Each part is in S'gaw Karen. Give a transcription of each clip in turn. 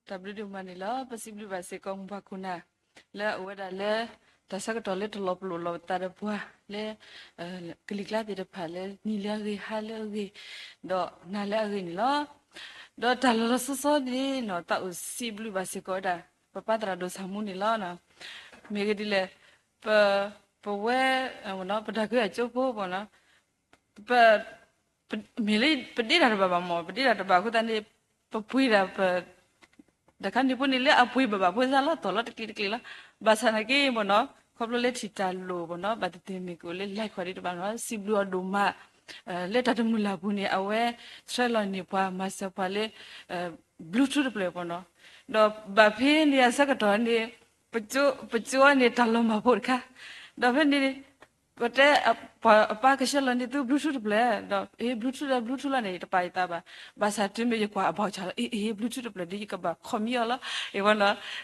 တၢ်ဘျုးဒိၣ်မးန့ၣ်လီၤ. ပစံးဘျုးဘၣ်စ့ၢ်ကီးမိၢ်ပၢ်ခိၣ်နၢ် လၢအအိၣ်ဝဲဒၣ်လၢ တၢ်ဆၢကတီၢ်လၢတလီၤပလိာ်လီၤပသးဒီးပှၤလၢ ကလံၤကျါသ့ၣ်တဖၣ်လၢနံၤလၢအဂ့ၤ ဟါလၢအဂ့ၤ ဒီးနၤလၢအဂ့ၤန့ၣ်လီၤ. ဒီးတၢ်လီၤလီၤဆီဆီဒ်န့ၣ် သးအိၣ်စံးဘျုးဘၣ်စ့ၢ်ကီးဝဲဒၣ် ပပၢ်သရၣ်ဒိၣ်ဆၣ်မူန့ၣ်လီၤ. မ့ၢ်ဂ့ၢ်ဒ်လဲၣ်, ပ ပဝဲ ပတၢ်ကွဲအကၠိဖိ ပ မ့ၢ်လၢပဒ့တၢ်တဘၣ်ဘၣ်မ့ၢ် ပဒ့တၢ်တဘၣ်အဃိသတးန့ၣ် ပပှ့ၤတၢ် တခါန့ၣ်ဖိန့ၣ်လၢအပှ့ၤဘၣ်ဘၣ်ဖိသၣ်လီၤတီၤလီၤတကျ့ၤတကျ့ၤလီၤ. ဘၣ်ဆၣ်နာ်က့ ခီဖျိလၢထံၣ်တၢ်လိၣ် ဘၣ်သ့ၣ်သ့ၣ်မ့ၢ်ကအိၣ်လၢ live ဒ်တဘၣ်န့ၣ် စံးဘျုးအီၤဒိၣ်မး လၢတၢ်တမုာ်လၢ်ပူၤန့ၣ် အဝဲဆှၢလီၤန့ၢ်ပှၤ မၤစၢၤပှၤလၢ Bluetooth တဖျၢၣ်ပနီၤ. ဒီးဘၣ်ဖဲန့ၣ်အဆၢကတီၢ်န့ၣ် ပကၠိအီၤန့ၣ် တၢ်လီၤမၢ်ဖိတခါ, ဒီးဖဲန့ၣ် ပတဲ ပှၤအပၢ်ကဆှၢလီၤန့ၢ်သု Bluetooth တဖျၢၣ် ဒီး အ့ Bluetooth လၢ Bluetooth လီၤန့ၣ် ယတပာ်ယသးဘၣ်. ဘၣ်ဆၣ်တုၤမ့ၢ်ယကွၢ်အဘီၣ်ဆၣ်လီၤ အ့ အ့ Bluetooth တဖျၢၣ်ဒီး ယကဘၣ်ခီမံအီၤလီၤ. အ့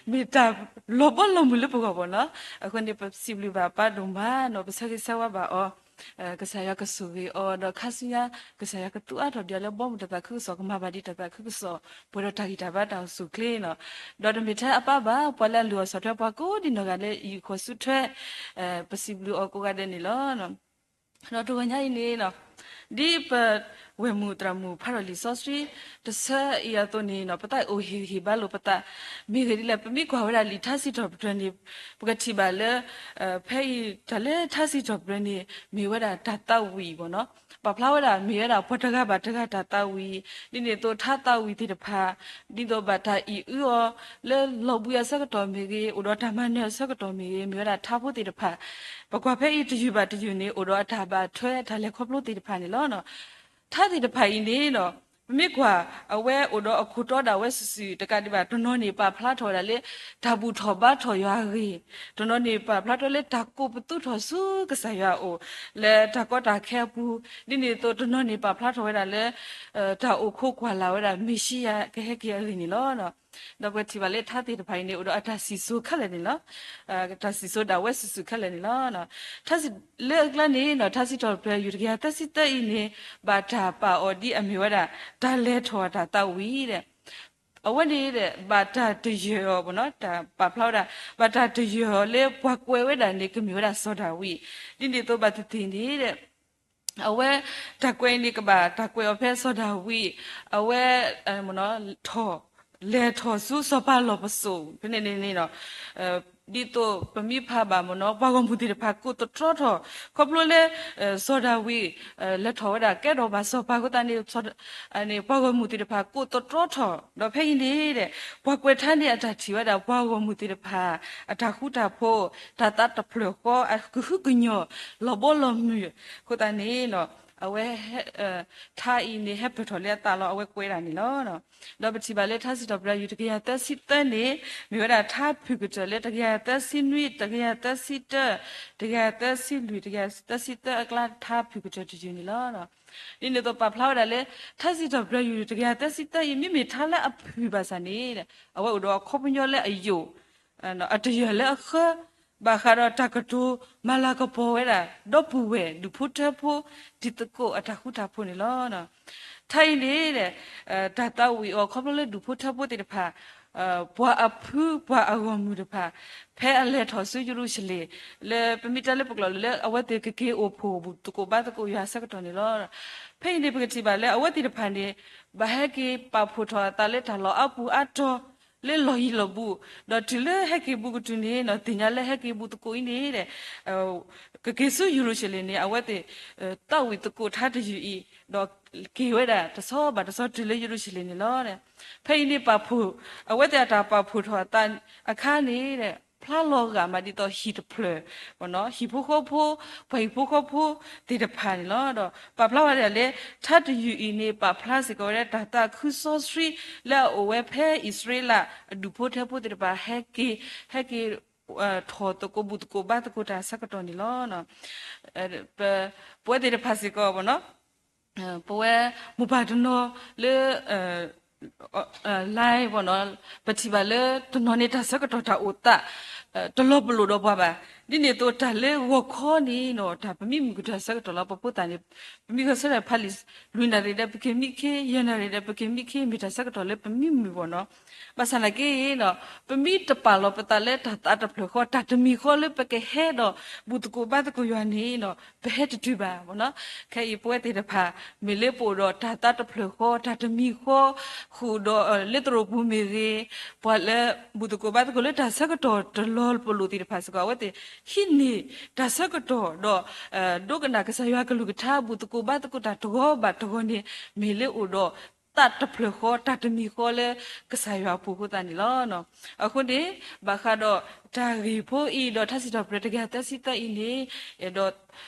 မ့ၢ်တၢ်လီၤဘီလီၤမုၢ်လၢပဂီၢ်ပနီၤ. အဃိန့ၣ် ပစံးဘျုးဘၣ်ပၢ်ဒိၣ်မးနီၤ ပဆၢဂ့ၤဆၢဝါဘၣ်အီၤ ကစၢ်ယွၤကဆိၣ်ဂ့ၤအီၤ ဒီးခါဆူညါ ကစၢ်ယွၤကသူအါထီၣ်ဒံးအီၤလၢဘီမုၢ်တၢ်သးခုကစီၣ် ကမၤဘၣ်ဒံးတၢ်သးခုကစီၣ် ပှဲၤဒီးတၢ်ဂံၢ်တၢ်ဘါတၢ်အိၣ်ဆူၣ်အိၣ်ချ့နီၤ. ဒီးတမ့ၢ်ထဲအပၢ်ဘၣ် ပှၤလၢအလုၢ်အီၣ်ဆီၣ်ထွဲပှၤကိးဒံနီၢ်ဂၤလၢ ယံာ်ဃီၤစုထွဲ ပစံးဘျုးအီၤကိးဂၤဒဲးန့ၣ်လီၤ. ဒီးတဂီၤညါအံၤန့ၣ် ဒ်ပဝဲၢ်မုၣ်သရၣ်မုၣ်ဖးထီၣ်လံာ်စီဆှံတဆၢအံၤအသိးန့ၣ်နီၤ ပသးအိၣ်ဟ့ၣ်ဂံၢ်ဟ့ၣ်ဘါလိာ်ပသး မ့ၢ်ဂ့ၢ်ဒ်လဲၣ် ပမ့ၢ်ကွၢ်ဝဲဒၣ်လံာ်ထါစံးထီၣ်ပတြၢၤန့ၣ် ပကထံၣ်ဘၣ်လၢ ဖဲအံၤတၢ်လၢထါစံးထီၣ်ပတြၢၤန့ၣ် မ့ၢ်ဝဲဒၣ်တၢ်သးဝံၣ်ပနီၤ ပာ်ဖျါဝဲဒၣ်မ့ၢ်ဝဲဒၣ်ပှၤတဂၤဘၣ်တဂၤတၢ်သးဝံၣ် ဒ်န့ၣ်အသိးထါသးဝံၣ်သ့ၣ်တဖၣ် ဒ်သိးဘၣ်တၢ်အံၣ်အုအီၤ လၢလီၤဘှံးအဆၢကတီၢ်မ့ၢ်ဂ့ၤ အိၣ်ဒီးတၢ်မၤနၢၤအဆၢကတီၢ်မ့ၢ်ဂ့ၤ မ့ၢ်ဝဲဒၣ်ထါဖိသ့ၣ်တဖၣ် ပကွၢ်ဖဲအံၤတယုၢ်ဘၣ်တယုၢ်န့ၣ် အိၣ်ဒီးအတၢ်ဘၣ်ထွဲတၢ်လဲၤခီဖျိသ့ၣ်တဖၣ်န့ၣ်လီၤ. ထါသ့ၣ်တဖၣ်အံၤန့ၣ်ဒီး ပမ့ၢ်ကွၢ် အဝဲအိၣ်ဒီးအခိၣ်တီဒၣ်ဝဲစုာ်စုာ်တကးဒံးဘၣ် တနီၤန့ၣ်ပာ်ဖျါထီၣ်ဝဲဒၣ်လၢ တၢ်ဘူၣ်ထီၣ်ဘါထီၣ်ယွၤအဂ့ၢ်, တနီၤန့ၣ်ပာ်ဖျါထီၣ်လၢတၢ်ကိးပသူထီၣ်ဆူကစၢ်ယွၤအအိၣ် လၢတၢ်ကီတၢ်ခဲအပူၤ, ဒ်န့ၣ်အသိးတနီၤန့ၣ်ပာ်ဖျါထီၣ်ဝဲဒၣ်လၢ တၢ်အိၣ်ခိးကွၢ်လၢ်ဝဲဒၣ်မ့ၣ်ၡံယၤကဟဲက့ၤအဂ့ၢ်န့ၣ်လီၤ. ဒီးပထံၣ်ဘၣ်လၢထါသ့ၣ်တဖၣ်အံၤန့ၣ် အိၣ်ဒီးအတၢ်စံၣ်စိၤခဲလၢာ်န့ၣ်လီၤ. တၢ်စံၣ်စိၤဒၣ်ဝဲစုာ်စုာ်ခဲလၢာ်န့ၣ်လီၤ. ထါစံၣ်လၢအကျါန့ၣ် ထါစံးထီၣ်ပတြၢၤ ယူၢ်တကယၤသၢဆံသၢအံၤန့ၣ် ဘၣ်တၢ်ပာ်အီၤဒ်အမ့ၢ်ဝဲဒၣ် တၢ်လဲၤထီၣ်တၢ်သးဝံၣ်ဒီး အဝဲန့ၣ်ဒီး ဘၣ်တၢ်တယၢၢ်အီၤ တၢ်ပာ်ဖျါဝဲဒၣ် ဘၣ်တၢ်တယၢၢ်အီၤလၢပှၤကွဲးဝဲဒၣ်န့ၣ် ကမ့ၢ်ဝဲဒၣ်စီၤဒၤဝံး, ဒ်န့ၣ်အသိးဘၣ်သ့ၣ်သ့ၣ်န့ၣ်ဒီး အဝဲတၢ်ကွဲးအံၤန့ၣ် ကဘၣ်တၢ်ကွဲးအီၤဖဲစီၤဒၤဝံး အဝဲ ထီၣ် လဲၤထီၣ်ဆူစီၤပၤလီၢ်ပစိာ် ဖဲန့ၣ်န့ၣ် ဒ်သိးပမ့ၢ်ဖးဘၣ်မ့ၢ်နီၤ ပှၤဂီၢ်မုၢ်သ့ၣ်တဖၣ်ကိးသတြီထီၣ် ခီဖျိလၢ စီၤဒၤဝံး လဲၤထီၣ်ဝဲဒၣ်ကဲထီၣ်ဘၣ်စီၤပၤအဃိသတးန့ၣ် ပှၤဂီၢ်မုၢ်သ့ၣ်တဖၣ်ကိးသတြီထီၣ် ဒီးဖဲအံၤန့ၣ်ဒီး ပှၤကွဲးထါန့ၣ်အတၢ်ထံၣ်ဝဲဒၣ် ပှၤဂီၢ်မုၢ်သ့ၣ်တဖၣ် အတၢ်ဃူတၢ်ဖိး တၢ်သးတဖျၢၣ်ဃီ အကဟုကညီၢ် လီၤဘီလီၤမုၢ် အဃိသတးန့ၣ် အဝဲ ထါအံၤန့ၣ် ဟဲပၢၢ်ထီၣ်လၢအသးလီၤ အဝဲကွဲးဒၣ်န့ၣ်လီၤ. ဒီးပထံၣ်ဘၣ်လၢထါစံးထီၣ်ပတြၢၤ ယူၢ်တကယၤသၢဆံသၢန့ၣ် မ့ၢ်ဝဲဒၣ်ထါဖုၣ်ကတၢၢ်လၢ တကယၤသၢဆံနွံ တကယၤသၢဆံတၢ တကယၤသၢဆံလွံၢ် တကယၤသၢဆံသၢအကျါ ထါဖုၣ်ကတၢၢ်တယုၢ်န့ၣ်လီၤ. ဒ်န့ၣ်အသိးပာ်ဖျါဝဲဒၣ်လၢ ထါစံးထီၣ်ပတြၢၤ ယူၢ်တကယၤသၢဆံသၢအံၤ မ့မ့ၢ်ထါလၢအဖုၣ်ဘၣ်ဆၣ်န့ၣ် အဝဲအိၣ်ဒီးအခီပညီလၢအယိာ် အတယၢၢ်လၢအဃၢ ဘၣ်ဃးဒီးတၢ်ကတိၤမၤလၤကပီၤဝဲဒၣ် ဒီပုၢ်ဝဲၢ်ဒူၣ်ဖိထၢဖိ တံၤသကိးအတၢ်ဃူတၢ်ဖိးန့ၣ်လီၤ. ထါအံၤန့ၣ် တၢ်သးဝံၣ်အီၤခီဖျိလၢဒူၣ်ဖိထၢဖိသ့ၣ်တဖၣ် ပှၤအဖုပှၤအဂီၢ်မုၢ်တဖၣ် ဖဲအလဲၤထီၣ်ဆူယရူၤၡလ့ၣ် လၢပမ့ၢ်တဲလၢပကျိာ်လၢအဝဲသ့ၣ်ကက့ၤအိၣ်ဖှိၣ်ဘူၣ်သကိးဘါသကိးယွၤအဆၢကတီၢ်န့ၣ်လီၤ. ဖဲအံၤန့ၣ် ပကထံၣ်ဘၣ်လၢအဝဲသ့ၣ်တဖၣ်န့ၣ် ဘၣ်ဟဲက့ၤပာ်ဖှိၣ်ထီၣ်အသးလၢတၢ်လီၢ်အါပူၤအါတီၤ လၢလီၢ်ယံၤလီၢ်ဘူး, ဒီးတုၤလၢဟဲက့ၤဘူးကတုၤန့ၣ် သ့ၣ်ညါလၢဟဲက့ၤဘူးသကိးအံၤန့ၣ် ကက့ၤဆူယရူၤၡလ့ၣ်န့ၣ် အဝဲသ့ၣ် သးဝံၣ်သကိးထါတယုၢ်အံၤ ဒီးက့ၤဝဲဒၣ်တဆီဘၣ်တဆီတုၤလၢယရူၤၡလ့ၣ်န့ၣ်လီၤ. ဖဲအံၤန့ၣ်ပာ်ဖှိၣ် အဝဲသ့ၣ်အတၢ်ပာ်ဖှိၣ်ထီၣ်အသးအခါန့ၣ် ဖျါလီၤဂာ်မးဒ်သိးဟံၣ်တဖျၢၣ် ဟံၣ်ဖိဃီဖိ ပှၤဟံၣ်ဖိဃီဖိသ့ၣ်တဖၣ်န့ၣ်လီၤ. ဒီးပာ်ဖျါဝဲဒၣ်လၢ ထါတယုၢ်အံၤန့ၣ် ပာ်ဖျါစ့ၢ်ကီးဝဲဒၣ်တၢ်သးခုစီဆှံ လၢအအိၣ်ဝဲဖဲအံၣ်စရ့လး အဒူၣ်ဖိထၢဖိသ့ၣ်တဖၣ် ဟဲက့ၤ ဟဲက့ၤ ထီၣ်သကိးဘူၣ်သကိးဘါသကိးတၢ်အဆၢကတီၢ်န့ၣ်လီၤ. ပဝဲသ့ၣ်တဖၣ်စ့ၢ်ကီး ပဝဲမိၢ်ပၢ်တနီၤလၢ line ပထံၣ်ဘၣ်လၢတနီၤန့ၣ်တၢ်ဆၢကတီၢ်တၢ်အိၣ်သး တလီၤပလိာ်ဒီးပှၤဘၣ်. ဒ်န့ၣ်အသိးတၢ်လၢဂီၤခီန့ၣ်နီၤ တၢ်ပမံမုာ်ကတၢၢ်ဆၢကတီၢ်လီၤ ပဖိသၣ်န့ၣ် ပမံဂီၤဆၢထၢၣ်ဖးလံာ် လွံၢ်နၣ်ရံၣ်ဒီးပက့ၤမံခ့ ယဲၢ်နၣ်ရံၣ်ဒီးပက့ၤမံခ့ မ့ၢ်တၢ်ဆၢကတီၢ်လၢပမံမုာ်ဘၣ်နီၤ. ဘၣ်ဆၣ်နာ်က့နီၤ ပမ့ၢ်တပာ်လီၤပသးလၢတၢ်သးတဖျၢၣ်ဃီ တၢ်တမံၤဃီလၢပကဟဲဒီးဘူၣ်သကိးဘါသကိးယွၤန့ၣ်နီၤ ပဟဲတတုၤဘၣ်နီၤ. ခဲအံၤပဝဲသ့ၣ်တဖၣ် မ့ၢ်လၢပအိၣ်ဒီးတၢ်သးတဖျၢၣ်ဃီ တၢ်တမံၤဃီ ဃုာ်ဒီးလၢသရိာ်ပူၤမ့ၢ်ဂ့ၤ ပှၤလၢဘူၣ်သကိးဘါသကိးလၢတၢ်ဆၢကတီၢ်တလီၤပလိာ်သ့ၣ်တဖၣ်စ့ၢ်ကီး အဝဲသ့ၣ်ဟံးန့ၢ်တၢ်ဆၢကတီၢ်ဒီး ဒိကနၣ်ကစၢ်ယွၤကလုၢ်ကထါ ဘူၣ်သကိးဘါသကိးတၢ်တဂီၤဘၣ်တဂီၤန့ၣ် မ့ၢ်လၢအိၣ်ဒီးသးတဖျၢၣ်ဃီ တၢ်တမံၤဃီလၢကစၢ်ယွၤအပူၤအဃိသတးန့ၣ်လီၤ. အဃိန့ၣ် ဘၣ်ဃးဒီးတၢ်ဂ့ၢ်ဖိအံၤဒီးထါစံးထီၣ်ပတြၢၤတကယၤသၢဆံသၢအံၤန့ၣ် အဲၣ်ဒိး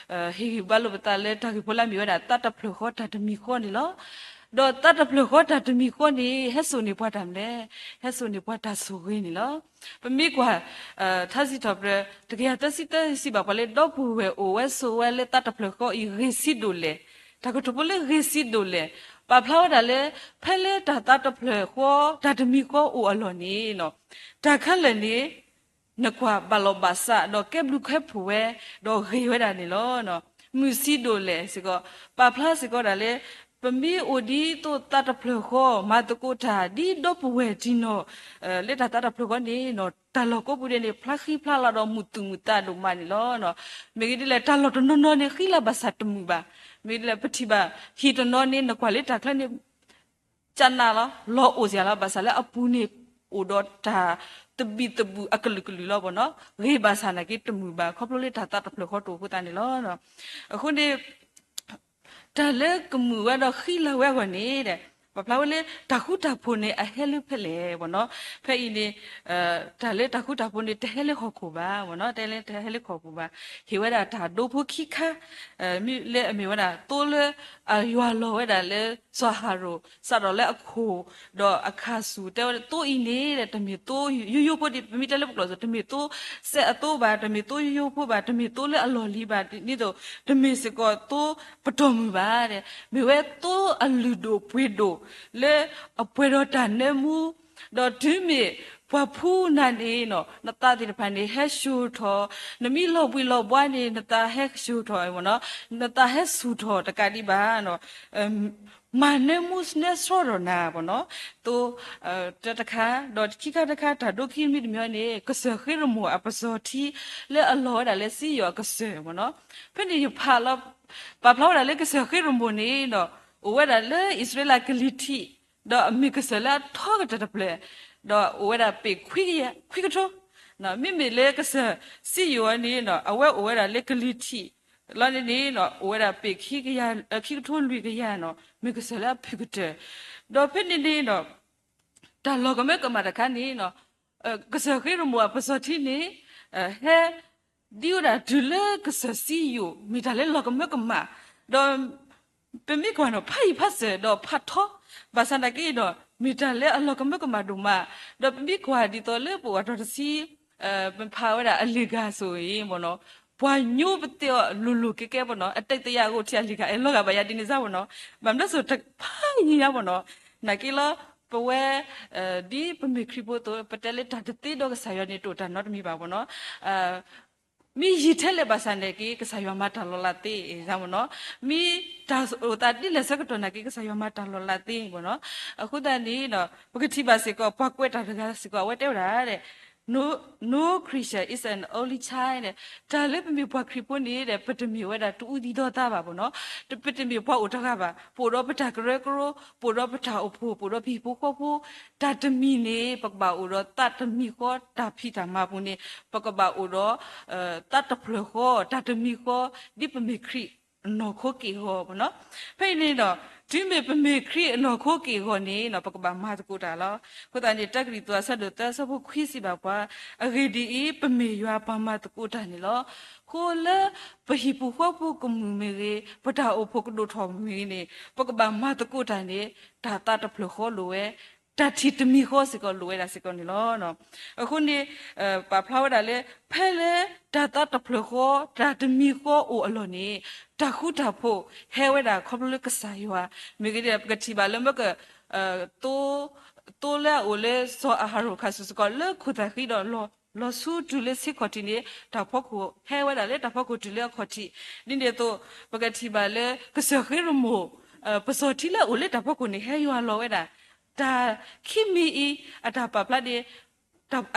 ဟ့ၣ်ဂံၢ်ဘါလိာ်ပသးလၢတၢ်ဂ့ၢ်ဖိလၢအမ့ၢ်ဝဲဒၣ် သးတဖျၢၣ်ဃီတၢ်တမံၤဃီန့ၣ်လီၤ. ဒီးသးတဖျၢၣ်ဃီတၢ်တမံၤဃီန့ၣ် ဟဲစိာ်န့ၢ်ပှၤတၢ်မနုၤလဲၣ်, ဟဲစိာ်န့ၢ်ပှၤတၢ်ဆိၣ်ဂ့ၤန့ၣ်လီၤ. ပမ့ၢ်ကွၢ် ထါစံးထီၣ်ပတြၢၤတကယၤသၢဆံသၢစံးဘၣ်ပှၤလၢ ဒီပုၢ်ဝဲၢ်အိၣ်ဝဲဆိးဝဲလၢသးတဖျၢၣ်ဃီအံၤ ဂ့ၤဆံးဒိၣ်လဲၣ်, တၢ်ကတိၤဖိလၢဂ့ၤဆံးဒိၣ်လဲၣ် ပာ်ဖျါဝဲဒၣ်လၢ ဖဲလၢတၢ်သးတဖျၢၣ်ဃီ တၢ်တမံၤဃီအိၣ်အလီၢ်န့ၣ် တၢ်ခဲလၢာ်န့ၣ် နကွၢ်ဘၣ်လီၤဘၣ်စး ဒီးကဲဘျုးကဲဖှိၣ်ဝဲ ဒီးဂ့ၤဝဲဒၣ်န့ၣ်လီၤ. မုာ်ဆံးဒိၣ်လဲၣ်စ့ၢ်ကီး ပာ်ဖျါစ့ၢ်ကီးဒၣ်လၢ ပမ့ၢ်အိၣ်ဒ်သိးသးတဖျၢၣ်ဃီ မၤသကိးတၢ်ဒ်ဒီပုၢ်ဝဲၢ်တံၢ်နီၢ် လၢတၢ်သးတဖျၢၣ်ဃီန့ၣ် တၢ်လီၢ်ကိးပူၤဒဲးန့ၣ် ဖျါဃံဖျါလၤဒီးမုာ်သူၣ်မုာ်သးဒိၣ်မးန့ၣ်လီၤ. မ့ၢ်ဂ့ၤဒ်လဲၣ် တၢ်လီၢ်တနီၤနီၤန့ၣ် ဃံလၤဘၣ်ဆၣ်တမုာ်ဘၣ်. မ့ၢ်ဂ့ၤဒ်လဲၣ် ပထံၣ်ဘၣ် ဟံၣ်တနီၤန့ၣ် နကွၢ်လၢတၢ်ချၢန့ၣ် ကနးလီၤ လီၤအိၣ်စ့ၢ်လီၤ ဘၣ်ဆၣ်လၢအပူၤန့ၣ် အိၣ်ဒီးတၢ်သဘံၣ်သဘုၣ်အကလုာ်ကလုာ်လီၤဘၣ်နီၤ. ဂ့ၤဘၣ်ဆၣ်နာ်က့တမုာ်ဘၣ် ခီဖျိလၢတၢ်သးတဖျၢၣ်ဃီတအိၣ်အဃိသတးန့ၣ်လီၤ. အဃိန့ၣ် တၢ်လၢကမုာ်ဝဲဒီးဃံလၤဝဲအဂီၢ်န့ၣ် ပာ်ဖျါဝဲလၢ တၢ်ဃူတၢ်ဖိးန့ၣ် အဟဲလၢဖဲလဲၣ်ဘၣ်နီၤ. ဖဲအံၤန့ၣ် တၢ်လၢတၢ်ဃူတၢ်ဖိးန့ၣ် တဟဲလၢဟီၣ်ခိၣ်ဘၣ်ဘၣ်နီၤ, တဟဲလၢဟီၣ်ခိၣ်ဘၣ်. ဟ့ၣ်ဝဲဒၣ်တၢ်ဒိဖိခံခါ လၢအမ့ၢ်ဝဲဒၣ်သိလၢအယွၤလီၤဝဲဒၣ်လၢစီၤအၤဟရိၣ် စးထီၣ်လၢအခိၣ် ဒီးအခါဆူၣ် တဲဝဲသိအံၤန့ၣ် တမ့ၢ်သိယိယိဖိဒ်ပမ့ၢ်တဲလၢပကျိာ်စ့ၢ် တမ့ၢ်သိစဲးအသိဘၣ်, တမ့ၢ်သိယိယိဖိဘၣ်, တမ့ၢ်သိလၢအလီၢ်လံၤဘၣ်, ဒ်သိး တမ့ၢ်စ့ၢ်ကီးသိပတီၢ်မုၢ်ဘၣ်, မ့ၢ်ဝဲသိအလုၢ်ဒိၣ်ပှ့ၤဒိၣ် လၢအပှဲၤဒီးတၢ်နၢမူ, ဒီးတုၤမ့ၢ်ပှၤဖှူနၤန့ၣ် နသးသ့ၣ်တဖၣ်န့ၣ် ဟဲဆူၣ်ထီၣ်, နမ့ၢ်လီၤဘှံးလီၤဘှါန့ၣ် နသးဟဲဆူၣ်ထီၣ်, နသးဟဲဆူၣ်ထီၣ်တကးဒံးဘၣ် မၤနၢမူနၢဆှီထီၣ်နၤဘၣ်နီၤ, သိ တၢတခါ, ဒီးခံခါတခါ တၢ်ဒိခံမံၤတမံၤန့ၣ် ကစၢၢ်ဃ့ရမိၣ်အပစီၤထံ လၢအလီၤဝဲဒၣ်လၢစံယိၣ်အကစၢၢ်ဘၣ်နီၤ. ဖဲန့ၣ်ယဖးလီၤ, ပာ်ဖျါဝဲဒၣ်လၢကစၢၢ်ဃ့ရမိၣ်န့ၣ်ဒီး အိၣ်ဝဲဒၣ်လၢအံၣ်စရ့လးကလံၤထံး, ဒီးအမ့ၢ်ကစၢၢ်လၢအထီကတၢၢ်တဖျၢၣ်, ဒီးအိၣ်ဝဲဒၣ်ပ့ၢ်ခွံကယၤ, ခွံကထိ, မ့မ့ၢ်လၢကစၢၢ်စံယိၣ်အံၤန့ၣ်ဒီး အဝဲအိၣ်ဝဲဒၣ်လၢကလံၤထံး လီၤန့ၣ်န့ၣ်ဒီး အိၣ်ဝဲဒၣ်ပ့ၢ်ခံကယၤ, ခံကထိလွံၢ်ကယၤနီၤ, မ့ၢ်ကစၢၢ်လၢအဖုၣ်ကတၢၢ်, ဒီးဖဲန့ၣ်န့ၣ်ဒီး တၢ်လီၤကမၢကမၣ်တခါန့ၣ်နီၤ, ကစၢၢ်ဃ့ရမိၣ်အပစီၤထံန့ၣ် ဟဲ ဒ်ဝဲဒၣ်တုၤလၢကစၢၢ်စံယိၣ် မ့ၢ်တၢ်လၢလီၤကမၢကမၣ်, ဒီး ပမ့ၢ်ကွၢ်နီၤ ဖးယံၤဖးစၢၤဒီးဖးထီ, ဘၣ်ဆၣ်သနာ်က့ဒီး မ့ၢ်တၢ်လၢအလီၤကမၢကမၣ်ဒိၣ်မး, ဒီးပမ့ၢ်ကွၢ်ဒ်သိးလၢပအိၣ်အတီၤတဆံ ပဖးဝဲဒၣ်အလံာ်ဂၤစိၤအံၤမ့ၢ်နီၤ, ပှၤညိပသ့အီၤလိၤလိၤကဲကဲမ့ၢ်နီၤ, အတၢ်သယၣ်အိၣ်ထံးအလံာ်ဂၤ အဲၣ်လီၤဂာ်ဘၣ်ယၤဒ်န့ၣ်စ့ၢ်မ့ၢ်နီၤ, ဘၣ်မနုၤစိၤတဖးယံၤညါမ့ၢ်နီၤ, နာ်က့လီၤ ပဝဲ ဒ်ပမ့ၢ်ခရံာ်ဖိအသိး ပတဲလၢတၢ်တသ့ဒီးကစၢ်ယွၤန့ၣ် တအိၣ်တၢ်နီတမံၤဘၣ်မ့ၢ်နီၤ မ့ၢ်ယံာ်ထဲလဲၣ်ဘၣ်ဆၣ်န့ၣ်က့ ကစၢ်ယွၤမၤတၢ်လီၤလးသ့မ့ၢ်နီၤ, မ့ၢ်တၢ်အိၣ်သးဒ်လဲၣ်ဆၢကတီၢ်နာ်က့ ကစၢ်ယွၤမၤတၢ်လီၤလးသ့မ့ၢ်နီၤ, အဃိသတးန့ၣ် ပကထံၣ်ဘၣ်စ့ၢ်ကီး ပှၤကွဲးတၢ်တဂၤစ့ၢ်ကီး အဝဲတဲဝဲဒၣ် No, no creature is an only child. တၢ်လၢပမ့ၢ်ပှၤခရံာ်ဖိန့ၣ် ပတမ့ၢ်ဝဲဒၣ်တအူဒံဒီသးဘၣ်မ့ၢ်နီၤ, ပတမ့ၢ်ပှၤအိၣ်တဂၤဘၣ်, ပအိၣ်ဒီးပတၢ်ကရၢကရိ, ပအိၣ်ဒီးပတၢ်အိၣ်ဖှိၣ်, ပအိၣ်ဒီးပဟံၣ်ဖိဃီဖိ, တၢ်တမံၤန့ၣ် ပကဘၣ်အိၣ်ဒီးသးတမံၤဃီ, တၢ်ဖံးတၢ်မၤပူၤန့ၣ် ပကဘၣ်အိၣ်ဒီး သးတဖျၢၣ်ဃီ, တၢ်တမံၤဃီ, ဒ်ပမ့ၢ်ခရံာ်အနီၢ်ခိက့ၢ်ဂီၤမ့ၢ်နီၤ, ဖဲအံၤန့ၣ်ဒီး တုၤမ့ၢ်ပမ့ၢ်ခရံာ်အနီၢ်ခိက့ၢ်ဂီၤန့ၣ် ပကဘၣ်မၤသကိးတၢ်လီၤ. အဃိသတးန့ၣ် တၢကရံၣ်သူးအဆၢဒိၣ်သၢအဆၢဖိခွံစံးဘၣ်ပှၤ, အဂ့ၢ်ဒ်အံၤ, ပမ့ၢ်ယွၤပှၤမၤသကိးတၢ်န့ၣ်လီၤ. အဃိလၢပဟံၣ်ပူၤဃီပူၤကမုာ်မ့ၢ်ဂ့ၤ, ပတၢ်အိၣ်ဖှိၣ်ကဒိၣ်ထီၣ်မ့ၢ်ဂ့ၤန့ၣ် ပကဘၣ်မၤသကိးတၢ်န့ၣ် တၢ်သးတဖျၢၣ်ဃီလိာ်ဝဲ, တၢ်ထံၣ်တမံၤဃီစ့ၢ်ကီးလိာ်ဝဲဒၣ်စ့ၢ်ကီးန့ၣ်လီၤ. အဃိန့ၣ် ပာ်ဖျါဝဲဒၣ်လၢ ဖဲလၢတၢ်သးတဖျၢၣ်ဃီ တၢ်တမံၤဃီအိၣ်အလီၢ်န့ၣ် တၢ်ဃူတၢ်ဖိးဟဲဝဲဒၣ်ခီဖျိလၢကစၢ်ယွၤ, မ့ၢ်ဂ့ၤဒ်လဲၣ် ပကထံၣ်ဘၣ်လၢမ့ၢ်က သိ သိလၢအအိၣ်လၢစီၤအၤဟရိၣ်ခါဆူၣ်စ့ၢ်ကီး လၢခိၣ်သၣ်ဃံဒီးလီၤ လီၤဆူတုၤလၢဆံခီၣ်ထံးန့ၣ် တၢ်ဖီခိၣ်ဟဲဝဲဒၣ်လၢတၢ်ဖီခိၣ်တုၤလၢအခီၣ်ထံး, ဒ်န့ၣ်အသိး ပကထံၣ်ဘၣ်လၢကစၢၢ်ဃ့ရမိၣ် ပစီၤထံလၢအအိၣ်လၢတၢ်ဖီခိၣ်န့ၣ် ဟဲယွၤလီၤဝဲဒၣ် တၢ်ခံမံၤအံၤ အတၢ်ပာ်ဖျါန့ၣ်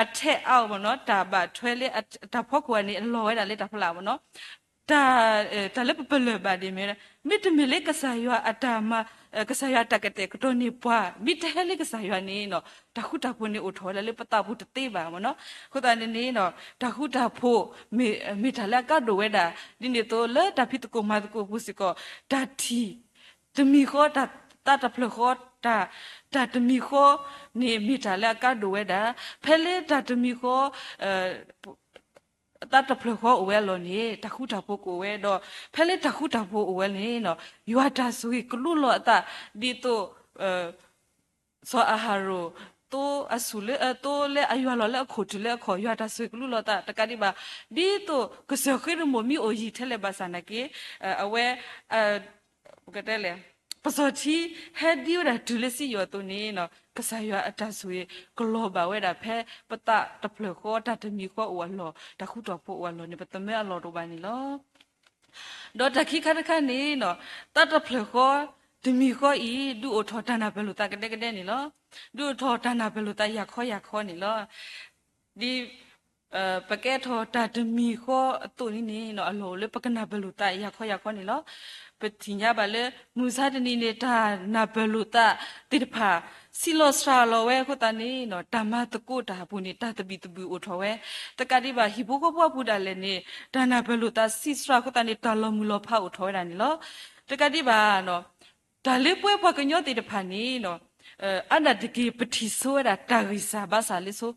အထဲအါအီၤမ့ၢ်နီၤ တၢ်ဘၣ်ထွဲလၢတၢ်ဖီခိၣ်အံၤန့ၣ် အလီၤဝဲဒၣ်လၢတၢ်ဖီလာ်မ့ၢ်နီၤ တၢ် တၢ်လၢပပလၢၢ်ဘၣ်ဒ်မ့ၢ် မ့တမ့ၢ်လၢကစၢ်ယွၤအတၢ်မၤ ကစၢ်ယွၤအတၢ်ကတဲာ်ကတီၤန့ၢ်ပှၤ မ့ၢ်တဟဲလၢကစၢ်ယွၤန့ၣ်နီၤ တၢ်ဃူတၢ်ဖိးန့ၣ်အိၣ်ထီၣ်ဝဲဒၣ်လၢပသးပူၤတသ့ဘၣ်မ့ၢ်နီၤ. အဃိသတးန့ၣ်န့ၣ် တၢ်ဃူတၢ်ဖိး မ့ၢ်တၢ်လၢအကါဒိၣ်ဝဲဒၣ် ဒ်န့ၣ်အသိးလၢတၢ်ဖံးသကိးမၤသကိးအပူၤစ့ၢ်ကီး တၢ်ထံၣ် တမံၤဃီ တၢ်သးတဖျၢၣ်ဃီ တၢ် တၢ်တမံၤဃီန့ၣ် မ့ၢ်တၢ်လၢအကါဒိၣ်ဝဲဒၣ် ဖဲလၢတၢ်တမံၤဃီ သးတဖျၢၣ်ဃီအိၣ်ဝဲအလီၢ်န့ၣ် တၢ်ဃူတၢ်ဖိးကအိၣ်ဝဲဒီး ဖဲလၢတၢ်ဃူတၢ်ဖိးအိၣ်ဝဲန့ၣ် ယွၤတၢ်ဆိၣ်ဂ့ၤကလူလီၤအသး ဒ်သိး စီၤအၤဟရိၣ် သိအဆူၣ်လၢ သိလၢအယွၤလီၤလၢအခိၣ်တုၤလၢအခီၣ် ယွၤတၢ်ဆိၣ်ဂ့ၤကလူလီၤအသး တကးဒံးဘၣ် ဒ်သိးကစၢၢ်ဃ့ရမိၣ်မ့ၢ်အိၣ်ယံၤထဲလဲၣ်ဘၣ်ဆၣ်နာ်က့ အဝဲ ပကတဲလဲၣ် ပစီၤထံဟဲဒံဝဲဒၣ်တုၤလၢစံယိၣ်အသိးန့ၣ် ကစၢ်ယွၤအတၢ်ဆိၣ်ဂ့ၤကလီၤဘၣ်ဝဲဒၣ်ဖဲပသးတဖျၢၣ်ဃီ တၢ်တမံၤဃီအိၣ်အလီၢ် တၢ်ဃူတၢ်ဖိးအိၣ်အလီၢ်န့ၣ် ပသမၢအလီၢ်တအိၣ်ဘၣ်န့ၣ်လီၤ. ဒီးတၢ်ခံခါတခါန့ၣ် သးတဖျၢၣ်ဃီ တမံၤဃီအံၤ ဒုးအိၣ်ထီၣ်တၢ်နၢ်ပၢၢ်လိာ်သးကဒဲကဒဲန့ၣ်လီၤ. ဒုးအိၣ်ထီၣ်တၢ်နၢ်ပၢၢ်လိာ်သးယၤခီယၤခီန့ၣ်လီၤ. ဒ် ပကဲထီၣ်တၢ်တမံၤဃီအသိးန့ၣ်န့ၣ် အလီၢ်အိၣ်လၢပကနၢ်ပၢၢ်လိာ်သးယၤခီယၤခီန့ၣ်လီၤ. ပထံၣ်ညါဘၣ်လၢ မုၢ်မဆါတနံၤန့ၣ် တၢ်နၢ်ပၢၢ်လိာ်သးသ့ၣ်တဖၣ် ဆံးလီၤစှၤလီၤဝဲအဃိသတးန့ၣ် တၢ်မၤသကိးတၢ်အပူၤန့ၣ် တၢ်သဘံၣ်သဘုၣ်အိၣ်ထီၣ်ဝဲ, တကးဒံးဘၣ် ဟံၣ်ဖိဃီဖိအပူၤဒၣ်လဲာ်န့ၣ် တၢ်နၢ်ပၢၢ်လိာ်သးဆံးစှၤအဃိသတးန့ၣ် တၢ်လီၤမုၢ်လီၤဖးအိၣ်ထီၣ်ဝဲဒၣ်န့ၣ်လီၤ. တကးဒံးဘၣ် တၢ်လၢပဝဲပှၤကညီသ့ၣ်တဖၣ်န့ၣ် အါဒၣ်တက့ၢ် ပထံၣ်ဆိဝဲဒၣ်တၢ်ဂံၢ်စၢ်ဘါစၢ်လၢဆိ,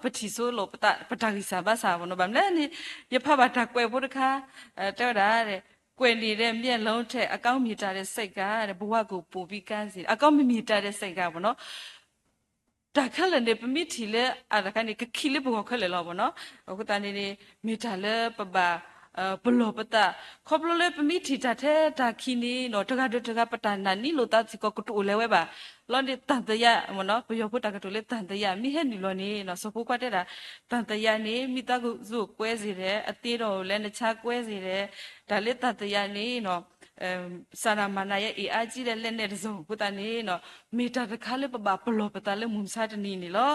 ပထံၣ်ဆိလိာ်ပတၢ်ဂံၢ်စၢ်ဘါစၢ် ဘၣ်မနုၤလဲၣ်န့ၣ် ယဖးဘၣ်တၢ်ကွဲးဖိတခါ တဲဝဲဒၣ် ကွဲးနေတဲ့မျက်လုံးထက် အကောင်းမြင်တာတဲ့စိတ်က ဘဝကိုပိုပြီးကန်းစေတယ်, အကောင်းမမြင်တာတဲ့စိတ်က တၢ်ခဲလၢာ်န့ၣ် ပမ့ၢ်ထံၣ်လၢအတခါန့ၣ် ကခံးလၢပဂီၢ်ခဲလၢာ်လီၤမ့ၢ်နီၤ. အဃိသတးန့ၣ်န့ၣ် မ့ၢ်တၢ်လၢပဘၣ် ပလီၢ်ပသး ခီဖျိလၢပမ့ၢ်ထံၣ်တၢ်ထဲတၢ်ခံးန့ၣ်နီၤ တဂၤဒီးတဂၤ ပတၢ်နာ်န့ၢ်လိာ်သးစ့ၢ်ကီးကတအိၣ်လၢၤဝဲဘၣ်. လီၤန့ၣ် သံသယ မ့ၢ်နီၤ ပယီၤဖိတၢ်ကတိၤလၢ သံသယ မ့ၢ်ဟဲနုာ်လီၤန့ၣ်နီၤ စီၤဖိခွါတဲဒၣ် သံသယ န့ၣ် မိသားစုကိုကွဲစေတယ်, အသ့တော်ကိုလည်း နှစ်ခြားကွဲစေတယ်, တၢ်လၢသံသယ န့ၣ်နီၤ စာနာမဏ္ဍာရဲ့အင်အားကြီးတဲ့လက်နက်တစ်စုံ အဃိသတးန့ၣ် မ့ၢ်တၢ်တခါလၢပဘၣ်ပလီၢ်ပသးလၢမုၢ်မဆါတနံၤန့ၣ်လီၤ.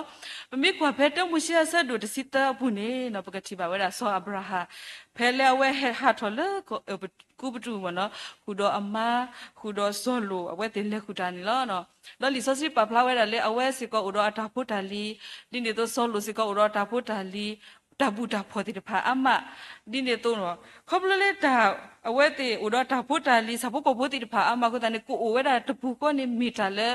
ပမ့ၢ်ကွၢ်ဖဲတၢမိၤၡ့အဆၢဒိၣ်တဆံသၢအပူၤန့ၣ် ပကထံၣ်ဘၣ်ဝဲဒၣ်စီၤအၤဘြၤဟၣ် ဖဲလၢအဝဲဟဲဟးထီၣ်လၢ ကူပတူးမ့ၢ်နီၤ ဃုာ်ဒီးအမါ ဃုာ်ဒီးစီၤလိာ် အဝဲသ့ၣ်လဲၤဃုာ်တၢ်န့ၣ်လီၤ. ဒီးလံာ်စီဆှံပာ်ဖျါဝဲဒၣ်လၢအဝဲစ့ၢ်ကီးအိၣ်ဒီးအတၢ်ဖိတၢ်လံၤ, ဒ်န့ၣ်အသိးစီၤလိာ်စ့ၢ်ကီးအိၣ်ဒီးအတၢ်ဖိတၢ်လံၤ တၢ်ဘူၣ်တၢ်ဖှီၣ်သ့ၣ်တဖၣ်အါမး, ဒ်န့ၣ်အသိး ခီဖျိလၢတၢ် အဝဲသ့ၣ်အိၣ်ဒီးတၢ်ဖိတၢ်လံၤ ဆၣ်ဖိကီၢ်ဖိသ့ၣ်တဖၣ်အါမးအဃိသတးန့ၣ် ကအိၣ်ဝဲဒၣ်တပူၤဃီန့ၣ်မ့ၢ်တၢ်လၢ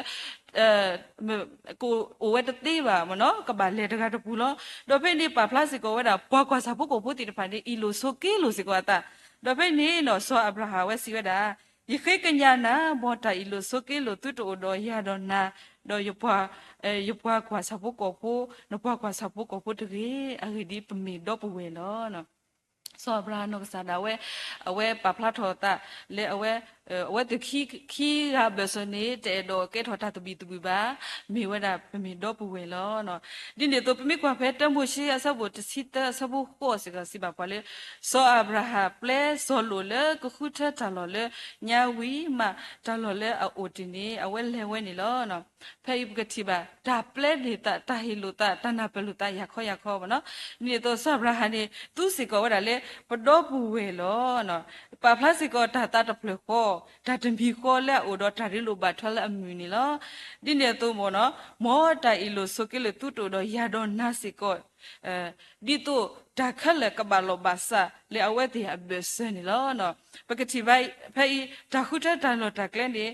ကအိၣ်ဝဲတသ့ဘၣ်မ့ၢ်နီၤ ကဘၣ်လဲၤတဂၤတပူၤလီၤ. ဒီးဖဲန့ၣ်ပာ်ဖျါစ့ၢ်ကီးဝဲဒၣ် ပှၤကွၢ်ဆၣ်ဖိကီၢ်ဖိသ့ၣ်တဖၣ်န့ၣ် အ့ၣ်လိာ်ဆိးက့လိာ်စ့ၢ်ကီးအသး, ဒီးဖဲန့ၣ်နီၤ စီၤအၤဘြၤဟၣ်ဝဲစံးဝဲဒၣ် ယဃ့ကညးနၤ မ်တၢ်အ့ၣ်လိာ်ဆိးက့လိာ်သုတအိၣ်ဒီးယၤဒီးနၤ, ဒီး ယပှၤကွၢ်ဆၣ်ဖိကီၢ်ဖိ, နပှၤကွၢ်ဆၣ်ဖိကီၢ်ဖိတဂ့ၤ, အဂ့ၢ်ဒ်အံၤ ပမ့ၢ်ဒီပုၢ်ဝဲၢ်လီၤ. စီၤအၤဘြၤဟၣ်နီၢ်ကစၢ်ဒၣ်ဝဲ အဝဲပာ်ဖျါထီၣ်အသးလၢအဝဲ အဝဲသ့ၣ်ခံဂၤအဘၢၣ်စၢၤန့ၣ် တအဲၣ်ဒိးကဲထီၣ်တၢ်သဘံၣ်သဘုၣ်ဘၣ်, မ့ၢ်ဝဲဒၣ်ပမ့ၢ်ဒီပုၢ်ဝဲၢ်လီၤ. ဒ်န့ၣ်အသိး ပမ့ၢ်ကွၢ်ဖဲတၢမိၤၡ့အဆၢဒိၣ်တဆံသၢအဆၢဖိဃိးစ့ၢ်ကီးစံးဘၣ်ပှၤလၢ စီၤအၤဘြၤဟၣ်ပျဲစီၤလိာ်လၢကဃုထၢတၢ်လီၢ်လၢညါဝံၤမး တၢ်လီၢ်လၢအအိၣ်တ့ၢ်န့ၣ် အဝဲလဲၤဝဲန့ၣ်လီၤ. ဖဲအံၤပကထံၣ်ဘၣ် တၢ်ပျဲန့ၢ်သး တၢ်ဟ့ၣ်လိာ်သး တၢ်နၢ်ပၢၢ်လိာ်သးယၤခီယၤခီမ့ၢ်နီၤ. ဒ်န့ၣ်အသိး စီၤအၤဘြၤဟၣ်န့ၣ် သူစ့ၢ်ကီးဝဲဒၣ်လၢ ပဒီပုၢ်ဝဲၢ်လီၤ. ပာ်ဖျါစ့ၢ်ကီးတၢ်သးတဖျၢၣ်ဃီ တၢ်တမံၤဃီလၢအအိၣ်ဒီးတၢ်ရ့လိာ်ဘၣ်ထွဲလၢအမုာ်န့ၣ်လီၤ. ဒ်န့ၣ်အသိးမ့ၢ်နီၤ မ်တၢ်အ့ၣ်လိာ်ဆိးက့လိာ်သုတအိၣ်ဒီးယၤဒီးနၤစ့ၢ်ကီး ဒ်သိးတၢ်ခဲလၢာ်ကဘၣ်လီၢ်ဘၣ်စးလၢအဝဲသ့ၣ်အဘၢၣ်စၢၤန့ၣ်လီၤ. ပကထံၣ်ဘၣ်ဖဲအံၤ တၢ်ဃုထၢတၢ်လီၢ်တၢ်ကျဲန့ၣ်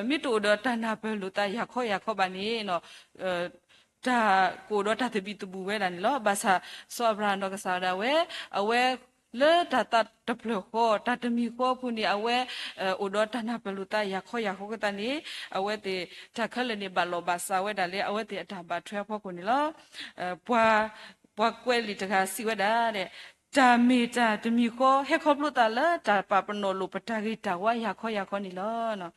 မ့ၢ်တအိၣ်ဒီးတၢ်နၢ်ပၢၢ်လိာ်သးယၤခီယၤခီဘၣ်န့ၣ် တၢ်ကအိၣ်ဒီးတၢ်သဘံၣ်သဘုၣ်ဝဲဒၣ်န့ၣ်လီၤ. ဘၣ်ဆၣ် စီၤအၤဘြၤဟၣ်နီၢ်ကစၢ်ဒၣ်ဝဲ အဝဲလၢတၢ်သးတဖျၢၣ်ဃီ တၢ်တမံၤဃီအပူၤန့ၣ် အဝဲ အိၣ်ဒီးတၢ်နၢ်ပၢၢ်လိာ်သးယၤခီယၤခီအဃိသတးန့ၣ် အဝဲသ့ၣ် တၢ်ခဲလၢာ်န့ၣ် ဘၣ်လီၢ်ဘၣ်စးဝဲဒၣ်လၢအဝဲသ့ၣ်အတၢ်ဘၣ်ထွဲအဖီခိၣ်န့ၣ်လီၤ. ပှၤ ပှၤကွဲးလံာ်တဂၤစံးဝဲဒၣ် တၢ်မ့ၢ်တၢ်တမံၤဃီ ဟဲခီဖျိသးလၢတၢ်ပာ်ပနီၣ်လိာ်ပတၢ်ဂ့ၤတၢ်ဝါယၤခီယၤခီန့ၣ်လီၤ.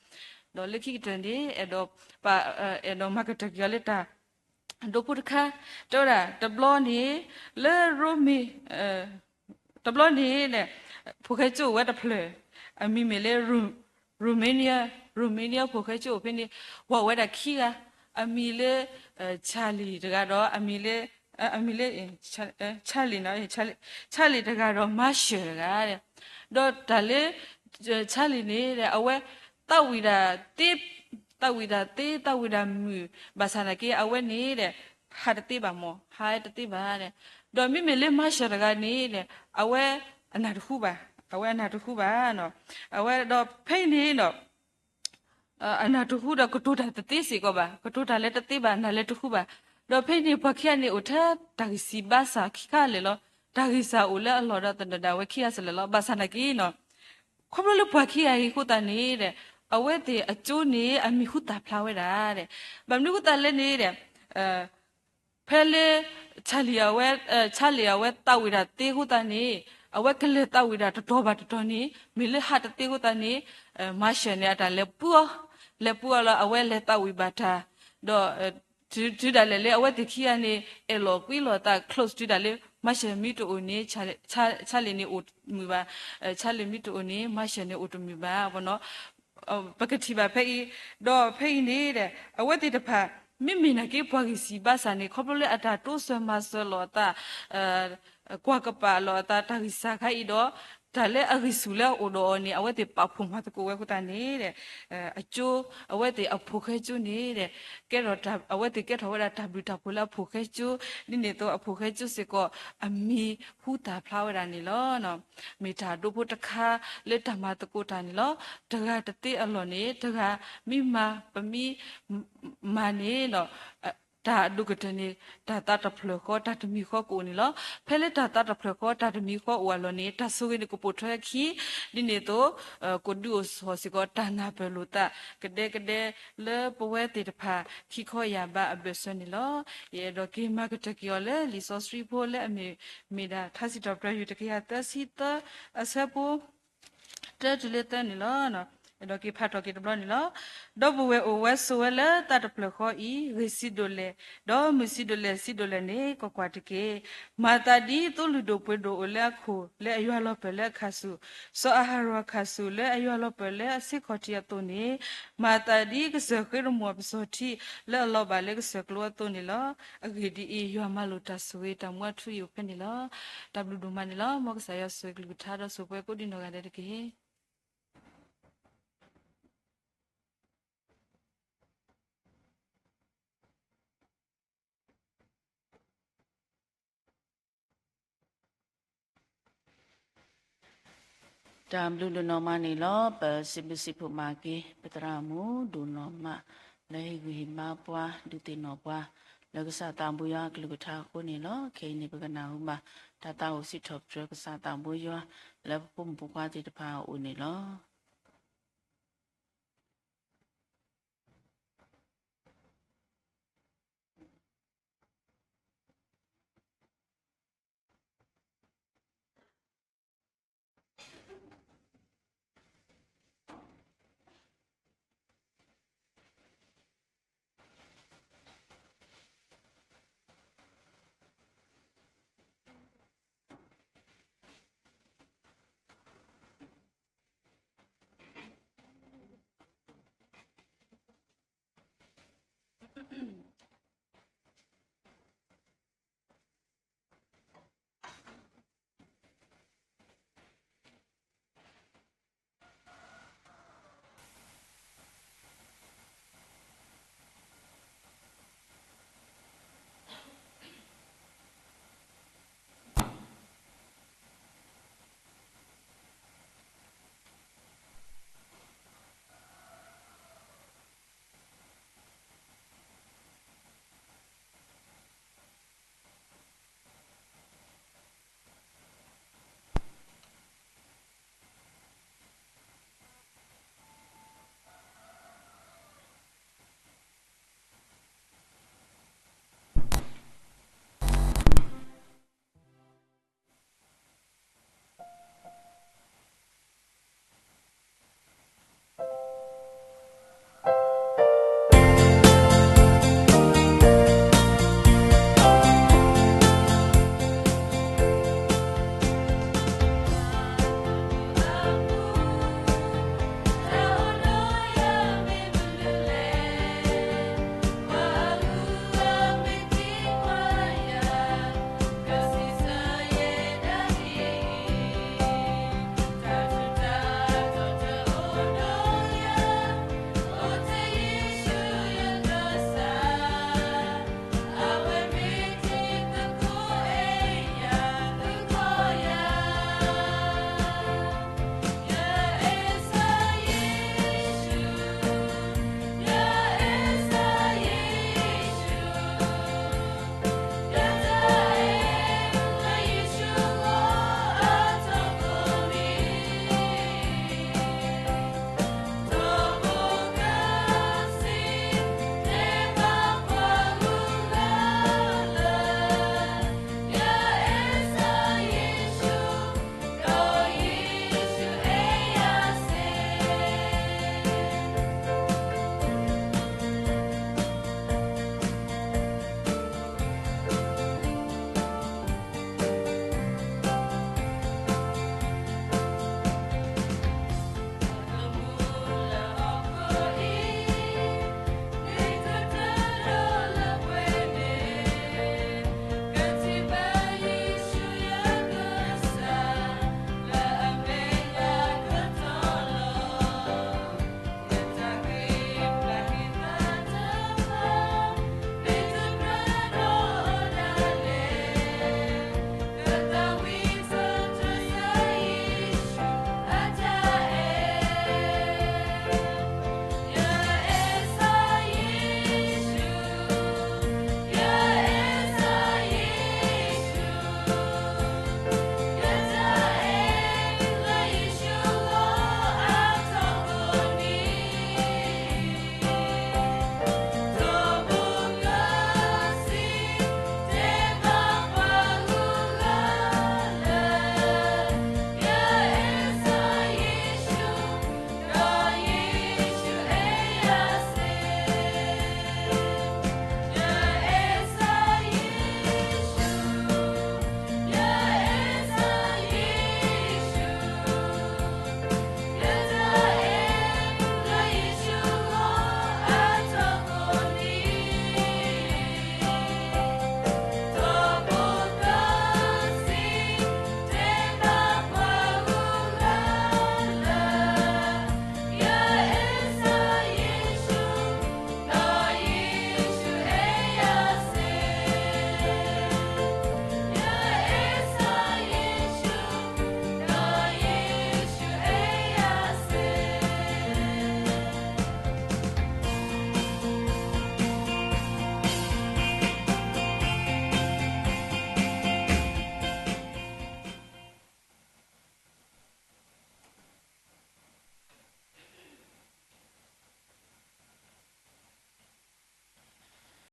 ဒီးလၢခံကတၢၢ်န့ၣ် အဲၣ်ဒိး အဲၣ်ဒိးမၤကတၢၢ်က့ၤအီၤလၢတၢ် ဒိဖိတခါ တဲဝဲဒၣ် တဘျီန့ၣ် လၢရိမ့ၤ တဘျီန့ၣ် ဖိၣ်ဃဲကၠိအိၣ်ဝဲတဖျၢၣ် အမံၤမ့ၢ်လၢ Romania, Romania ဖိၣ်ဃဲကၠိအိၣ်ဖဲန့ၣ် ပှၤအိၣ်ဝဲဒၣ်ခံဂၤ အမံၤလၢ Charlie တဂၤဒီး အမံၤလၢ အမံၤလၢ Charlie နီၤ Charlie တဂၤဒီး Marshall တဂၤ ဒီးတၢ်လၢ Charlie န့ၣ် အဝဲ သးဝံၣ်တၢ်သ့ သးဝံၣ်တၢ်သ့ သးဝံၣ်တၢ်မုာ် ဘၣ်ဆၣ်သနာ်က့ အဝဲန့ၣ် ဟးတသ့ဘၣ်မၢ် ဟးတသ့ဘၣ် ဒီးမ့မ့ၢ်လၢ Marshall တဂၤန့ၣ် အဝဲအနၢ်တဟူဘၣ် အဝဲအနၢ်တဟူဘၣ် အဝဲဒီးဖဲအံၤန့ၣ်ဒီး အနၢ်တဟူဒီးကတိၤတၢ်တသ့စ့ၢ်ကီးဘၣ် ကတိၤတၢ်လၢတသ့ဘၣ် အနၢ်လၢတဟူဘၣ် ဒီးဖဲအံၤန့ၣ် ပှၤခံဂၤန့ၣ်အိၣ်ထဲတၢ်ဂံၢ်စၢ်ဘါစၢ်ခံခါလၢာ်လီၤ တၢ်ဂံၢ်စၢ်အိၣ်လၢအလီၢ်ဒီးသဒၢးဒၣ်ဝဲခံဂၤစ့ၢ်လၢာ်လီၤ ဘၣ်ဆၣ်သနာ်က့နီၤ ခီဖျိလၢပှၤခံဂၤအံၤအဃိသတးန့ၣ် အဝဲသ့ၣ်အကၠိန့ၣ် အမံၤဟူသၣ်ဖျါဝဲဒၣ် ဘၣ်မနုၤအဃိသတးလဲၣ်န့ၣ် ဖဲလၢ Charlie အဝဲ Charlie အဝဲသးဝံၣ်တၢ်သ့အဃိသတးန့ၣ် အဝဲကလဲၤသးဝံၣ်ဒၣ်တတီၤဘၣ်တတီၤန့ၣ် မ့ၢ်လၢဟးတသ့အဃိသတးန့ၣ် Marshall န့ၣ် အတၢ်လဲၤပှံအီၤ လဲၤပှံအီၤလၢအဝဲလဲၤသးဝံၣ်ဘၣ်တၢ် ဒီး တုၤဒၣ်လဲာ်လၢအဝဲသ့ၣ်ခံဂၤန့ၣ် အဲၣ်လိာ်ကွံလိာ်အသး close တုၤဒၣ်လၢ Marshall မ့ၢ်တအိၣ်န့ၣ် Charlie န့ၣ်အိၣ်တမုာ်ဘၣ် Charlie မ့ၢ်တအိၣ်န့ၣ် Marshall န့ၣ်အိၣ်တမုာ်ဘၣ်နီၤ ပကထံၣ်ဘၣ်ဖဲအံၤ ဒီးဖဲအံၤန့ၣ် အဝဲသ့ၣ်တဖၣ် မ့မ့ၢ်နာ်က့ပှၤဂံၢ်စၢ်ဘါစၢ်န့ၣ် ခီဖျိလၢအတၢ်တိစၢၤမၤစၢၤလိာ်အသး ကွၢ်ကပာ်လိာ်အသးတၢ်ဂံၢ်စၢ်ခါအံၤဒီး တၢ်လၢအဂံၢ်ဆူၣ်လၢအအိၣ်ဒီးအီၤန့ၣ် အဝဲသ့ၣ်ပာ်ဖှိၣ်မၤသကိးဝဲအဃိသတးန့ၣ် အကၠိ အဝဲသ့ၣ်အဖိၣ်ဃဲကၠိန့ၣ် ကဲထီၣ် အဝဲသ့ၣ်ကဲထီၣ်ဝဲဒၣ်တၢ်ဘျုးတၢ်ဖှိၣ်လၢအဖိၣ်ဃဲကၠိ ဒ်န့ၣ်အသိးအဖိၣ်ဃဲကၠိစ့ၢ်ကီး အမံၤဟူသၣ်ဖျါဝဲဒၣ်န့ၣ်လီၤ. မ့ၢ်တၢ်ဒိဖိတခါလၢတၢ်မၤသကိးတၢ်န့ၣ်လီၤ. တဂၤတသ့အလီၢ်န့ၣ် တဂၤမ့ၢ်မၤ ပမ့ၢ်မၤန့ၣ် တၢ်အဒိၣ်ကတၢၢ်န့ၣ် တၢ်သးတဖျၢၣ်ဃီ တၢ်တမံၤဃီကအိၣ်န့ၣ်လီၤ. ဖဲလၢတၢ်သးတဖျၢၣ်ဃီ တၢ်တမံၤဃီအိၣ်အလီၢ်န့ၣ် တၢ်ဆိၣ်ဂ့ၤန့ၣ်ကပိာ်ထွဲခံ ဒ်န့ၣ်အသိး ကဒုးအိၣ်ထီၣ်စ့ၢ်ကီး တၢ်နၢ်ပၢၢ်လိာ်သး ကဒဲကဒဲ လၢပဝဲသ့ၣ်တဖၣ် ခံခီယၢ်ဘးအဘၢၣ်စၢၤန့ၣ်လီၤ. ယအဲၣ်ဒိးက့ၤမၤကတၢၢ်က့ၤအီၤလၢ လံာ်စီဆှံဖိလၢအမ့ၢ် မ့ၢ်ဒၣ် ထါစံးထီၣ်ပတြၢၤ ယူၢ်တကယၤသၢဆံသၢ အဆၢဖိ တၢတုၤလၢသၢန့ၣ်လီၤ. အဲၣ်ဒိးက့ၤဖးထီၣ်က့ၤတဘျီန့ၣ်လီၤ. ဒီပုၢ်ဝဲၢ်အိၣ်ဝဲဆိးဝဲလၢသးတဖျၢၣ်ဃီအံၤ ဂ့ၢ်စံးဒိၣ်လဲၣ် ဒီးမုၢ်စံးဒိၣ်လဲၣ် စံးဒိၣ်လဲၣ်န့ၣ် ကွၢ်ကွၢ်တက့ၢ်. မၤသးဒ်သိလ့ၣ်ဒိၣ်ပှ့ၤဒိၣ်အိၣ်လၢအခိၣ် လၢအယွၤလီၤပၢၢ်လၢအခၣ်ဆူၣ်, စီၤအၤဟရိၣ်အခၣ်ဆူၣ်လၢအယွၤလီၤပၢၢ်လၢအဆ့ခီၣ်ထံးအသိးန့ၣ်, မၤသးဒ်ကစၢၢ်ဃ့တမူအပစီၤထံ လၢအလီၤဘၣ်လၢကစၢၢ်ကျိအသိးန့ၣ်လီၤ. အဂ့ၢ်ဒ်အံၤ, ယွၤမၤလိာ်တၢ်ဆိၣ်ဂ့ၤတၢ်မူအထူအယိာ်ဖဲန့ၣ်လီၤ. တၢ်ဘျုးဒိၣ်မးန့ၣ်လီၤ. မ်ကစၢ်ယွၤဆိၣ်ဂ့ၤကလုၢ်ကထါဒီးဆိၣ်ပှဲၤကိးဒံနီၢ်ဂၤဒဲးတက့ၢ်. တၢ်ဘျုးဒိၣ်နီၢ်မးန့ၣ်လီၤ. ပစံးဘျုးစံးဖှိၣ်မၤက့ၤ ပသရၣ်မုၣ်ဒိၣ်နီၢ်မး လၢဟ့ၣ်ဂံၢ်ဟ့ၣ်ဘါပှၤ ဒုးသ့ၣ်နီၣ်ပှၤ လၢကစၢ်သးဘိယွၤအကလုၢ်ကထါအဃိန့ၣ်လီၤ. ခဲအံၤန့ၣ် ပကနၢ်ဟူဘၣ် တၢ်သးအိၣ်စံးထီၣ်ပတြၢၤကစၢ်သးဘိယွၤ လၢပဖိမုၣ်ဖိခွါသ့ၣ်တဖၣ်အအိၣ်န့ၣ်လီၤ.